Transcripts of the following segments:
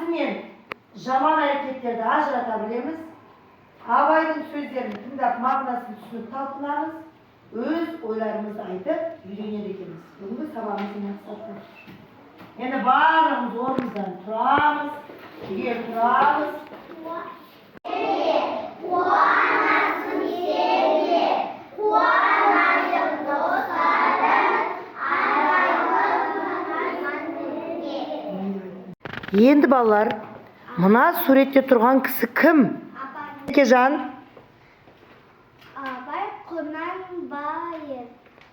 Жақсы мен жаман әрекеттерді ажырата білеміз. Абайдың сөздерін тыңдап, мағынасын түсініп талпынамыз. Өз ойларымызды айтып үйренеді екенбіз. Бүгінгі сабағымыздың мақсаты. Енді барлығымыз орнымыздан тұрамыз, түгел тұрамыз. Қуанасың сен де, қуанасың достарың, арайлы күнге. Енді балалар, мына суретте тұрған кісі кім? Еркежан. Абай Құнанбаев.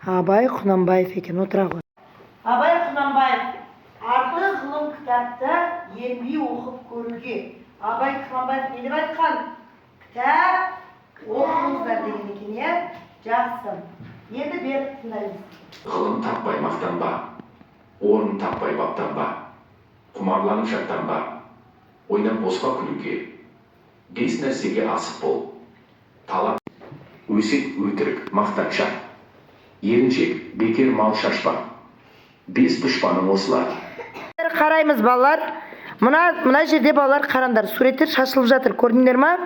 Абай Құнанбаев екен, отыра ғой. Абай Құнанбаев арты ғылым кітапты ерінбей оқып көруге. Абай Құнанбаев не деп айтқан? Кітап оқыңыздар деген екен, иә? Жақсы. Енді беріп тыңдаймыз. Ғылым таппай мақтанба, орын таппай баптанба, құмарланып жаттанба, ойнап босқа күлуге, бес нәрсеге асық бол, талап, өсек, өтірік, мақтаншақ, еріншек, бекер мал шашпа, бес дұшпаның осылар. Қараймыз балалар. Мына жерде балалар қараңдар, суреттер шашылып жатыр, көрдіңдер ма?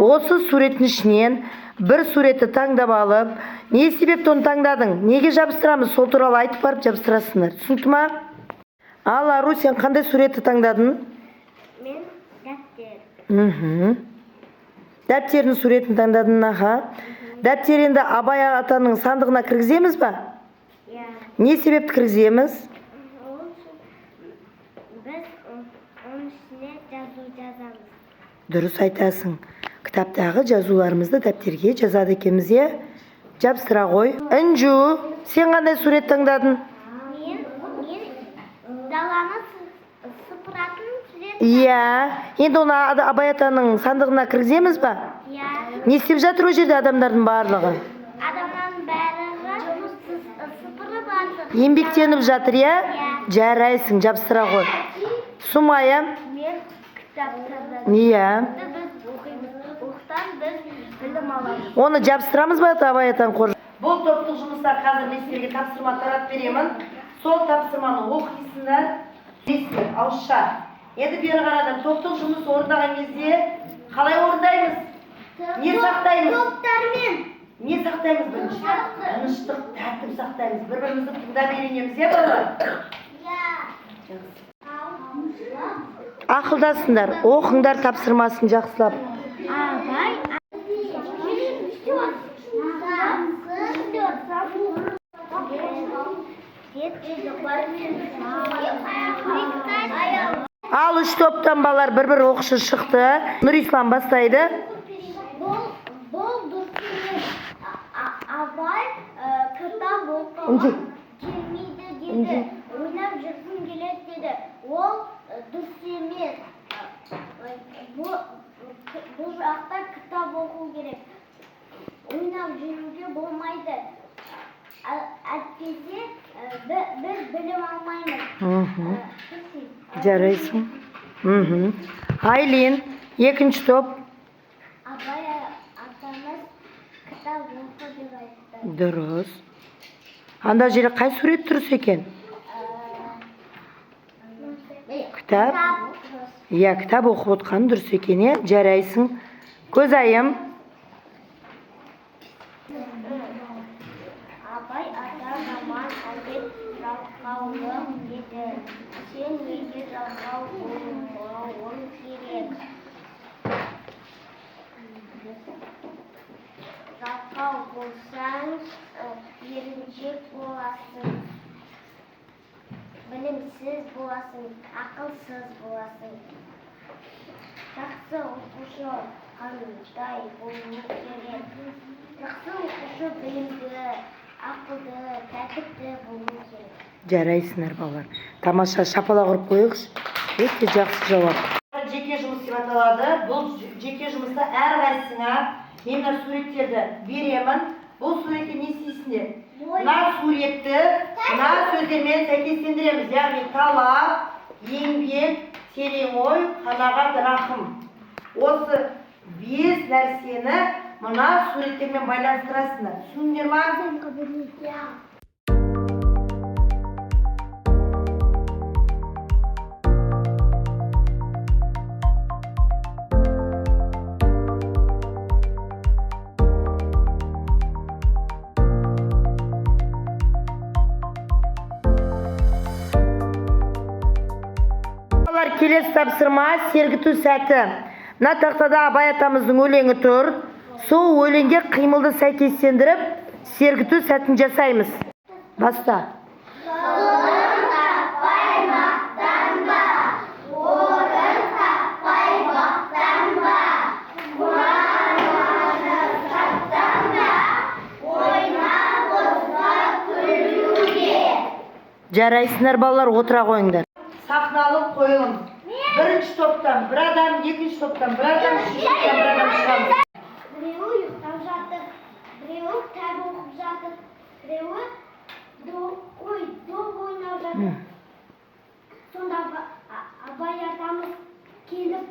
Осы суреттің ішінен бір суретті таңдап алып, не себепті оны таңдадың, неге жабыстырамыз, сол туралы айтып барып жабыстырасыңдар. Түсінікті ма? Ал Ару, сен қандай суретті таңдадың? Мен дәптер. Дәптердің суретін таңдадың, аха. Дәптер енді Абай атаның сандығына кіргіземіз ба? Иә. Не себепті кіргіземіз? Ол үшін біз оның ішіне жазу жазамыз. Дұрыс айтасың. Кітаптағы жазуларымызды дәптерге жазады екенбіз, иә? Жабыстыра ғой. Інжу, сен қандай сурет таңдадың? Мен даланы сыпыратын сурет. Иә. Енді оны Абай атаның сандығына кіргіземіз ба? Иә. Не істеп жатыр ол жерде адамдардың барлығы? Адамның барлығы сыпырып жатыр. Еңбектеніп жатыр, иә? Иә. Жарайсың, жабыстыра ғой. Сумая. Мен кітап таңдадым. Иә. Біз оқимыз. Оқытан біз білім аламыз. Оны жабыстырамыз ба Абай атаның қор? Бұл топтық жұмыста қазір мен сіздерге тапсырма тарап беремін. Сол тапсырманы оқисыңдар. Білесіздер, ауызша. Енді бері қараңдар, топтық жұмыс орындаған кезде қалай орындаймыз? Не сақтаймыз? Топтармен. Не сақтаймыз бірінші? Тыныштық, тәртіп сақтаймыз. Бір-бірімізді тыңдап үйренеміз, иә балалар? Иә. Ақылдасыңдар, оқыңдар тапсырмасын жақсылап. Абай. Ал үш топтан балалар бір-бір оқушы шықты. Нұрислам бастайды. Бұл дұрыс емес. Абай кітап оқығым Інжу. келмейді деді. Ойнап жүргім келеді деді. Ол дұрыс емес. Бұл жақта кітап оқу керек. Ойнап жүруге болмайды. Әйтпесе біз білім алмаймыз. Жарайсың. Айлин, екінші топ. Абай атамыз кітап оқы деп айтты. Дұрыс. Анда жерде қай сурет дұрыс екен? Кітап. Иә, кітап оқып отқан дұрыс екен, иә? Жарайсың. Көзайым. Абай ата жаман әдет жалқаулық деді. Сен неге жалқау болмауың керек? Жалқау болсаң, еріншек боласың, білімсіз боласың, ақылсыз боласың. Жақсы оқушы қандай болу керек? Жақсы оқушы білімді, ақылды, тәртіпті болу керек. Жарайсыңдар балалар. Тамаша, шапалақ ұрып қояйықшы. Өте жақсы жауап. Жеке жұмыс деп аталады. Бұл жеке жұмыста әрқайсысыңа мен мына суреттерді беремін. Бұл суретте не істейсіңдер? Мына суретті мына сөздермен сәйкестендіреміз. Яғни талап, еңбек, терең ой, қанағат, рахым. Осы бес нәрсені мына суреттермен байланыстырасыңдар. Түсіндіңдер ма? Иә. Балалар, келесі тапсырма: сергіту сәті. Мына тақтада Абай атамыздың өлеңі тұр. Сол өлеңге қимылды сәйкестендіріп, сергіту сәтін жасаймыз. Баста. Таппай мақтанба, орын таппай бақтанба, құмарланып шаттанба, ойна босқа күлуге. Жарайсыңдар, балалар, отыра қойыңдар. Сахналық қойылым. Бірінші топтан бір адам, екінші топтан бір адам, үшінші топтан бір адам шығамыз. Біреуі ұйықтап жатыр, біреуі кітап оқып жатыр, біреуі ой, доп ойнап жатыр. Сонда Абай атамыз келіп,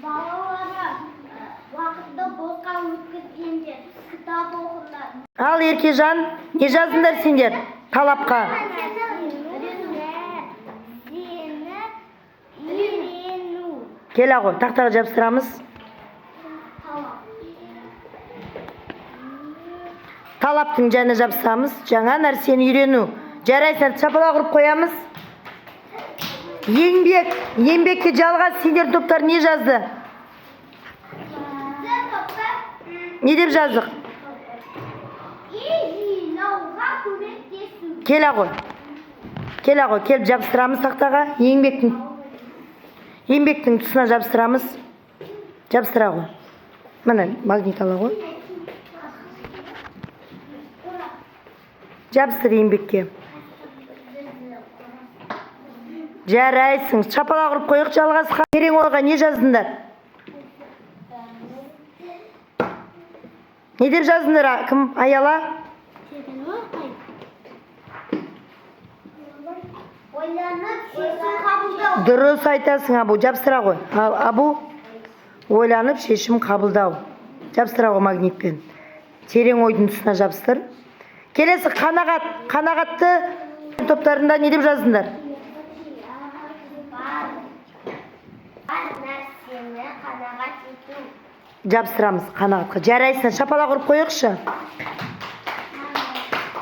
балаларға: «Уақытты босқа өткізгендер, кітап оқыңдар». Ал, Еркежан, не жаздыңдар сендер талапқа? Сені үйрену. Келе ғой, тақтаға жабыстырамыз. Талап. Талаптың жанына жабысамыз. Жаңа нәрсені үйрену. Жарайсыңдар, шапалақ ұрып қоямыз. Еңбек. Еңбекке Жалғас, сендер топтар не жазды? Біздің топтар Не деп жаздық? үй жинауға көмектесу. Келе ғой, келе ғой, келіп жабыстырамыз тақтаға. Еңбектің тұсына жабыстырамыз. Жабыстыра ғой, міне, магнит ала ғой, жабыстыр еңбекке. Жарайсың, шапалақ ұрып қояйық Жалғасқа. Терең ойға не жаздыңдар? Не деп жаздыңдар? Кім, Аяла? Терең ой қай? Ойланып шешім қабылдау. Дұрыс айтасың, Абу, жабыстыра ғой. Ал, Абу, ойланып шешім қабылдау. Жабыстыра ғой магнитпен, терең ойдың тұсына жабыстыр. Келесі қанағат. Қанағатты топтарында не деп жаздыңдар? Бар нәрсені қанағат ету. Жабыстырамыз қанағатқа. Жарайсың, шапалақ ұрып қояйықшы.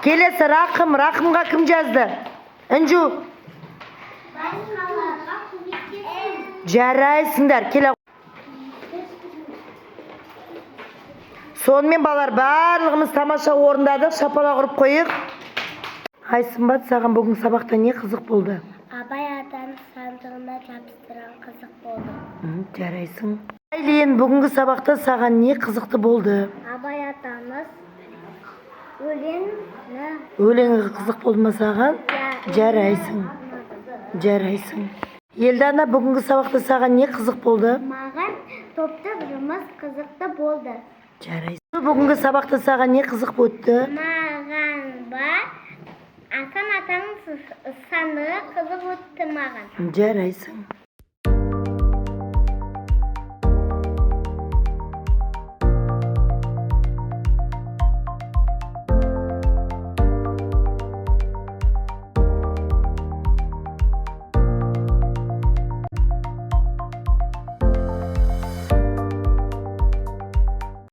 Келесі Рақым. Рақымға кім жазды? Інжу. Басқаларға көмектесу. Жарайсыңдар, келе. Сонымен, балалар, барлығымыз тамаша орындадық, шапалақ ұрып қояйық. Айсымбат, саған бүгін сабақта не қызық болды? Абай атаның сандығына жабыстырған қызық болды. Жарайсың. Айлин, бүгінгі сабақта саған не қызықты болды? Абай атамыз өлеңі. Өлеңі қызық болды ма саған? Жарайсың, жарайсың. Елдана, бүгінгі сабақта саған не қызық болды? Маған топтық жұмыс қызықты болды. Жарайсың. Бүгінгі сабақта саған не қызық өтті? Маған ба, Асан атаның сандығы қызық өтті маған. Жарайсың.